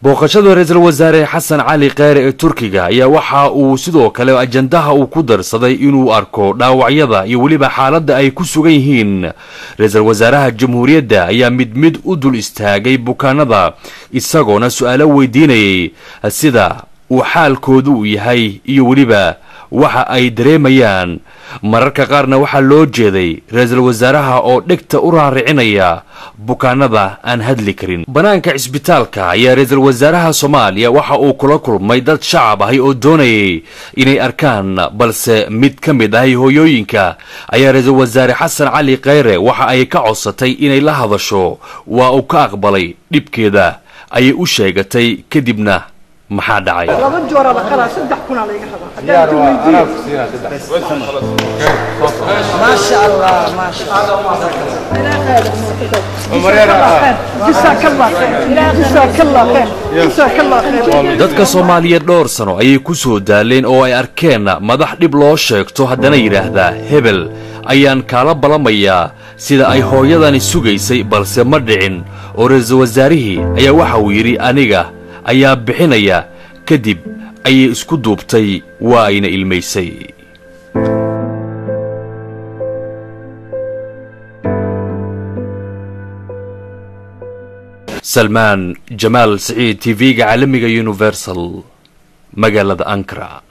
Booqashada ra-iisul wasaare Xasan Cali Kheyre ee Turkiga ayaa waxa uu sidoo kale ajandaha uu ku darsaday inuu arko dhaawacyada iyo weliba xaaladda ay ku sugan yihiin. Ra-iisul wasaaraha jamhuuriyadda ayaa mid mid u dul istaagay bukaanada, isagoona su-aalo weydiinayay sida uu xaalkoodu u yahay iyo weliba waxa ay dareemayaan. Mararka qaarna waxaa loo jeeday ra-iisul wasaaraha oo dhegta u raaricinaya bukaanada aan hadli karin. Bannaanka cisbitaalka ayaa ra-iisul wasaaraha Soomaaliya waxa uu kula kulmay dad shacab ahi oo doonayay inay arkaan, balse mid ka mid ahi hooyooyinka ayaa ra-iisul wasaare Xasan Cali Kheyre waxa ay ka codsatay inay la hadasho. Waa uu ka aqbalay, dhibkeeda ayay u sheegatay. Kadibna maxaa dhacay? 2 jooraa la qalaa, 3000 layga rabaa. Haddaan weydiiyo. Maasha Allah, maasha جزاك الله خير، جزاك الله خير، جزاك الله خير. Dadka Soomaaliyeed dhowr sano ayay ku soo daaleen oo ay arkeen madax dhib loo sheegto haddana yidhaahdaa hebel ayaan kaala balamayaa, sida ay hooyadani sugaysay, balse ma dhicin oo ra-iisul wasaarihii ayaa waxa uu yidhi aniga ayaa bixinaya. Kadib ayay isku duubtay, waa ayna ilmaysay. Salmaan Jamaal Siciid, TV-ga caalamiga Universal, magaalada Ankara.